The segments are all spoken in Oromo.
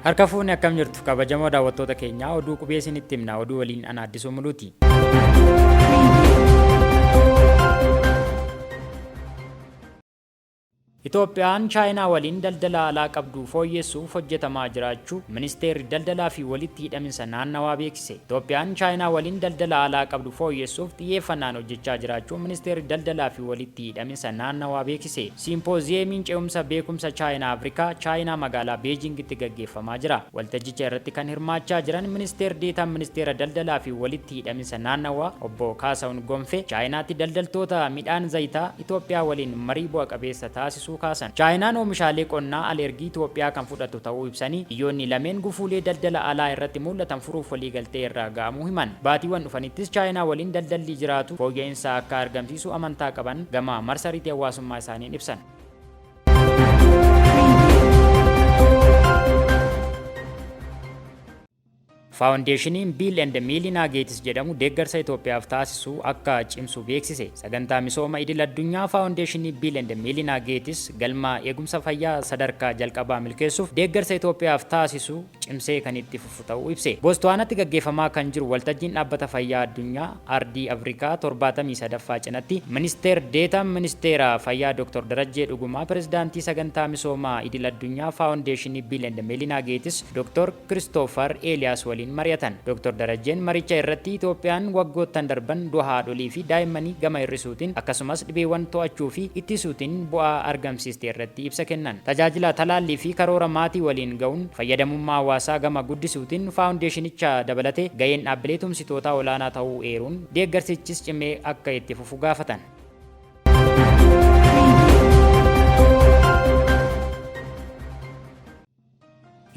Harka fuune akkam jirtu kabajamoo daawwattoota keenyaa oduu qubee isinitti himna oduu waliin ana Addisuu Muluuti. Itoophiyaan Chaayinaa waliin daldala alaa qabdu fooyyessuuf hojjetamaa jiraachuu Ministeerri Daldalaa fi Walitti Hidhaminsa Naannawaa beeksise. Itoophiyaan Chaayinaa waliin daldala alaa qabdu fooyyessuuf xiyyeeffannaan hojjechaa jiraachuu Ministeerri Daldalaa fi Walitti Hidhaminsa Naannawaa beeksise. Siimpooziyeemiin ce'umsa beekumsa Chaayinaa Afrikaa Chaayinaa magaalaa Beejiingitti gaggeeffamaa jira. Waltajjicha irratti kan hirmaachaa jiran Ministeer Deetaan Ministeera Daldalaa fi Walitti Hidhaminsa Naannawaa Obbo Kaasahun Gonfee, Chaayinaatti daldaltoota midhaan zayitaa Itoophiyaa waliin marii bu'a qabeessa taasisuu kaasan. Chaayinaan oomishaalee qonnaa al-ergii Itoophiyaa kan fudhattu ta'uu ibsanii, biyyoonni lameen gufuulee daldala alaa irratti muul'atan furuuf waliigaltee irra ga'amuu himan. Baatiiwwan dhufanittis Chaayinaa waliin daldalli jiraatu fooyya'insa akka argamsiisu amantaa qaban gama marsariitii hawaasummaa isaaniin ibsan. Faawundeeshiniin Biil and Miilinaa Geetis jedhamu deeggarsa Itoophiyaaf taasisu akka cimsu beeksise. Sagantaa misooma idil addunyaa Faawundeeshinii Biil and Miilinaa Geetis galma eegumsa fayyaa sadarkaa jalqabaa milkeessuuf deeggarsa Itoophiyaaf taasisu cimsee kan itti fufu ta'uu ibse. Boostwaanatti gaggeeffamaa kan jiru waltajjiin Dhaabbata Fayyaa Addunyaa Ardii Afrikaa 73ffaa cinatti Ministeer Deetaan Ministeera Fayyaa Dooktar Darajjee Dhugumaa Pireezidaantii Sagantaa Misooma Idil Addunyaa Faawundeeshinii Biil and Meelinaa Geetis Dooktar Kiristoofar Eeliyaas waliin mari'atan. Dooktar Darajjeen maricha irratti Itoophiyaan waggoottan darban du'a haadholii fi daa'immanii gama hir'isuutiin akkasumas dhibeewwan to'achuu fi ittisuutiin bu'aa argamsiiste irratti ibsa kennan. Tajaajila talaallii fi karoora maatii waliin ga'uun fayyadamummaa hawaasaa gama guddisuutiin faawundeeshinicha dabalatee ga'een dhaabbilee tumsitootaa olaanaa ta'uu eeruun deeggarsichis cimee akka itti fufu gaafatan.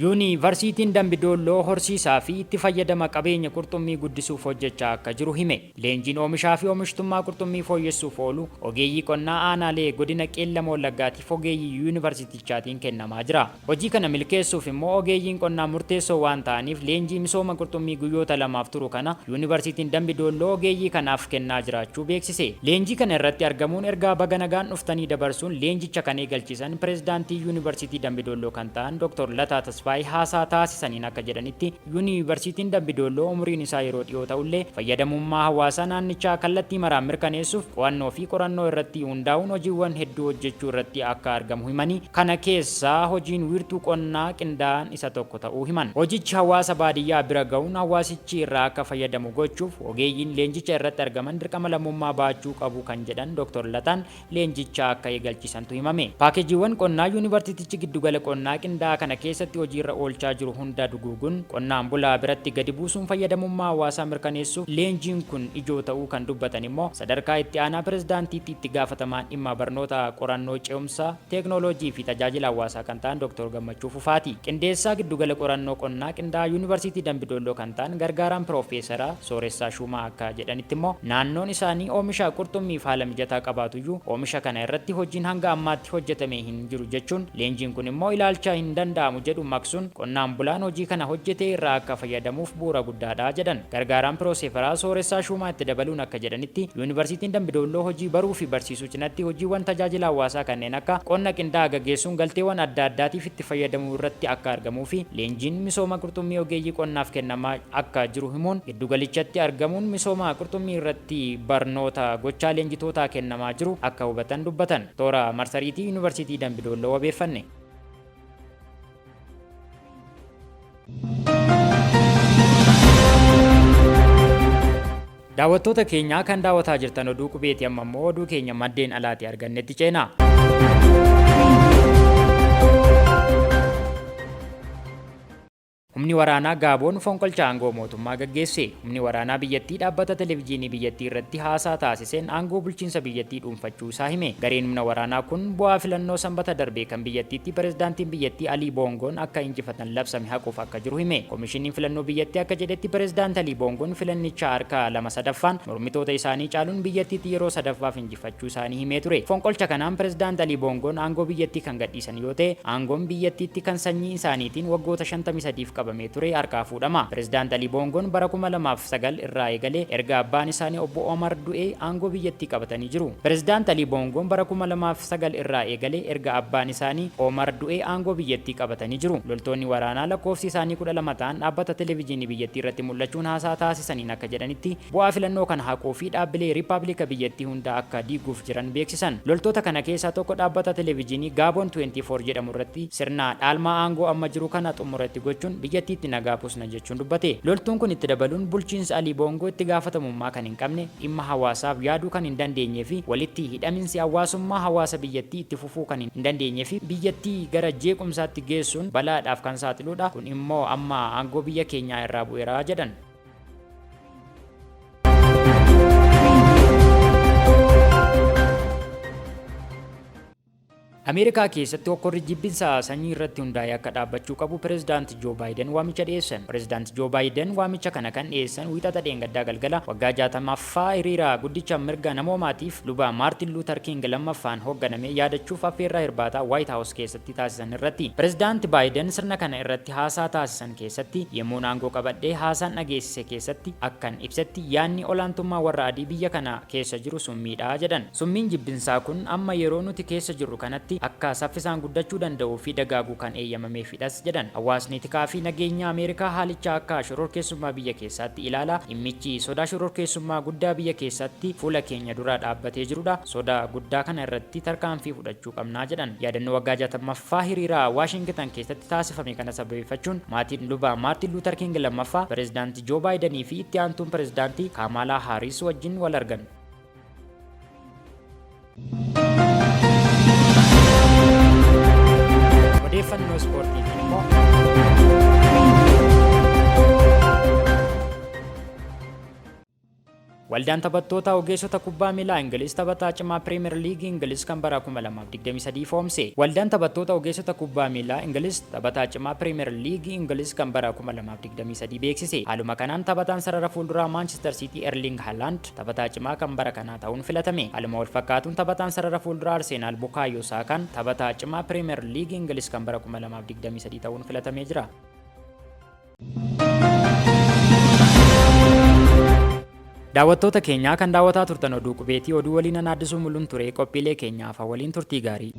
Yuunivarsiitiin Dambi Doolloo horsiisaa fi itti fayyadama qabeenya qurxummii guddisuuf hojjechaa akka jiru hime. Leenjiin oomishaa fi oomishtummaa qurxummii fooyyessuuf oolu ogeeyyii qonnaa aanaalee godina Qeellam Wallaggaatiif ogeeyyii yuunivarsiitichaatiin kennamaa jira. Hojii kana milkeessuuf immoo ogeeyyiin qonnaa murteessoo waan ta'aniif leenjii misooma qurxummii guyyoota lamaaf turu kana Yuunivarsiitiin Dambi Doolloo ogeeyyii kanaaf kennaa jiraachuu beeksise. Leenjii kana irratti argamuun ergaa baga nagaan dhuftanii dabarsuun leenjicha kan eegalchiisan Pireezidaantii Yuunivarsiitii Dambi Doolloo kan ta'an Dr. Lataa Tasfaayee haasaa taasisaniin akka jedhanitti, Yuunivarsiitiin Dambi Doolloo umuriin isaa yeroo dhiyoo ta'ullee fayyadamummaa hawaasaa naannichaa kallattii maraan mirkaneessuuf qo'annoo fi qorannoo irratti hundaa'uun hojiiwwan hedduu hojjechuu irratti akka argamu himanii, kana keessaa hojiin wiirtuu qonnaa qindaa'aan isa tokko ta'uu himan. Hojichi hawaasa baadiyyaa bira ga'uun hawaasichi irraa akka fayyadamu gochuuf ogeeyyiin leenjicha irratti argaman dirqama lammummaa bahachuu qabu kan jedhan Dr. Lataan, leenjicha akka eegalchiisantu himame. Paakeejiiwwan qonnaa yuunivarsiitichi giddugala qonnaa qindaa'aa kana keessatti hojiirra oolchaa jiru hunda duguugun qonnaan bulaa biratti gadi buusuun fayyadamummaa hawaasaa mirkaneessuuf leenjiin kun ijoo ta'uu kan dubbatan immoo sadarkaa itti aanaa pirezidaantiitti itti gaafatamaan dhimma barnoota qorannoo ce'umsa teeknooloojii fi tajaajila hawaasaa kan ta'an Dooktor Gammachuu Fufaati. Qindeessaa giddugala qorannoo qonnaa qindaa'aa yuunivarsiitii Dambi Doolloo kan ta'an gargaaraan piroofeesara Sooressaa Shuumaa akka jedhanitti immoo naannoon isaanii oomisha qurxummiif haala mijataa qabaatuyyuu oomisha kana irratti hojiin hanga ammaatti hojjetame hin jiru jechuun leenjiin kun immoo ilaalcha hin danda'amu jedhu maqsuun qonnaan bulaan hojii kana hojjetee irraa akka fayyadamuuf bu'uura guddaadha jedhan. Gargaaraan Pirooseefaraa Sooressaa Shuumaa itti dabaluun akka jedhanitti Yuunivarsiitiin Dambi Doolloo hojii baruu fi barsiisuu cinatti hojiiwwan tajaajila hawaasaa kanneen akka qonna qindaa'aa gaggeessuun galteewwan adda addaatiif itti fayyadamuu irratti akka argamuu fi leenjiin misooma qurxummii ogeeyyii qonnaaf kennamaa akka jiru himuun, giddugalichatti argamuun misooma qurxummii irratti barnoota gochaa leenjitootaa kennamaa jiru akka hubatan dubbatan. Toora marsariitii Yuunivarsiitii Dambi Doolloo wabeeffanne. Daawwattoota keenyaa kan daawwataa jirtan oduu qubeeti amma immoo oduu keenya maddeen alaatii argannetti ceena. Humni waraanaa Gaaboon fonqolcha aangoo mootummaa gaggeesse. Humni waraanaa biyyattii dhaabbata televijiinii biyyattii irratti haasaa taasiseen aangoo bulchiinsa biyyattii dhuunfachuu isaa hime. Gareen humna waraanaa kun bu'aa filannoo Sambata darbe kan biyyattiitti pirezidaantiin biyyattii Alii Boongoon akka injifatan labsame haquuf akka jiru hime. Komishiniin filannoo biyyattii akka jedhetti pirezidaant Alii Boongoon filannicha harka lama sadaffaan mormitoota isaanii caaluun biyyattiitti yeroo sadaffaaf injifachuu isaanii himee ture. Fonqolcha kanaan pirezidaant Alii Boongoon aangoo biyyattii kan gadhiisan yoo ta'e, aangoon biyyattiitti kan sanyii isaaniitiin waggoota 53f qabame. qabamee ture harkaa fuudhama. Pirezidaant Alii Boongoon bara 2009 irraa eegalee erga abbaan isaanii obbo Omar du'ee aangoo biyyattii qabatanii jiru. Pirezidaant Alii Boongoon bara 2009 irraa eegalee erga abbaan isaanii Omar du'ee aangoo biyyattii qabatanii jiru. Loltoonni waraanaa lakkoofsi isaanii 12 ta'an dhaabbata televijiinii biyyattii irratti mul'achuun haasaa taasisaniin akka jedhanitti bu'aa filannoo kana haquu fi dhaabbilee rippaablika biyyattii hunda akka diiguuf jiran beeksisan. Loltoota kana keessaa tokko dhaabbata televijiinii Gaaboon 24 jedhamu irratti sirna dhaalmaa aangoo amma jiru kana xumura itti gochuun biyyattiitti nagaa buusna jechuun dubbate. Loltuun kun itti dabaluun bulchiinsi Alii Boongoo itti gaafatamummaa kan hin qabne, dhimma hawaasaaf yaaduu kan hin dandeenyee fi walitti hidhaminsi hawaasummaa hawaasa biyyattii itti fufuu kan hin dandeenyee fi biyyattii gara jeequmsaatti geessuun balaadhaaf kan saaxiluudha, kun immoo amma aangoo biyya keenyaa irraa bu'eera jedhan. Ameerikaa keessatti hokkorri jibbinsa sanyii irratti hundaa'e akka dhaabbachuu qabu Pireezidaant Joo Baayiden waamicha dhiyeessan. Pireezidaant Joo Baayiden waamicha kana kan dhiyeessan Wiixata dheengaddaa galgala waggaa 60ffaa hiriira guddicha mirga namoomaatiif luba Maartin Luutar Kiing lammaffaan hoogganame yaadachuuf affeerraa irbaataa Waayit Haawus keessatti taasisan irratti. Pireezidaant Baayiden sirna kana irratti haasaa taasisan keessatti yemmuun aangoo qabadhee haasaan dhageessise keessatti akkan ibsetti yaanni olaantummaa warra adii biyya kana keessa jiru summiidha jedhan. Summiin jibbinsaa kun amma yeroo nuti keessa jirru kanatti akka saffisaan guddachuu danda'uu fi dagaagu kan eeyyamameefidhas jedhan. Hawaasni tikaa fi nageenyaa Ameerikaa haalicha akka shororkeessummaa biyya keessaatti ilaala. Dhimmichi sodaa shororkeessummaa guddaa biyya keessatti fuula keenya dura dhaabbatee jirudha. Soda guddaa kana irratti tarkaanfii fudhachuu qabna jedhan. Yaadannoo waggaa 60ffaa hiriira Waashingitan keessatti taasifame kana sababeeffachuun maatiin luba Maartin Luutar Kiing lammaffaa, Pireezidaanti Joo Baayidanii fi itti aantuun pireezidaantii Kaamaalaa Haariis wajjin wal argan. Odeeffannoo ispoortiitiin immoo Waldaan taphattoota ogeessota kubbaa miilaa Ingiliz taphataa cimaa Piriimer Liigii Ingiliz kan bara 2023 ifoomse. Waldaan taphattoota ogeessota kubbaa miilaa Ingiliz taphataa cimaa Piriimer Liigii Ingiliz kan bara 2023 beeksise. Haaluma kanaan taphataan sarara fuulduraa Maanchister Siitii Erling Haaland taphataa cimaa kan bara kanaa ta'uun filatame. Haaluma walfakkaatuun taphataan sarara fuulduraa Arseenaal Bukaayoo Saakaan taphataa cimaa Piriimer Liigii Ingiliz kan bara 2023 ta'uun filatamee jira. Daawwattoota keenyaa kan daawwataa turtan oduu qubeetii oduu waliin an Addisuu Muluun ture qophiilee keenya hafa waliin turtii gaarii.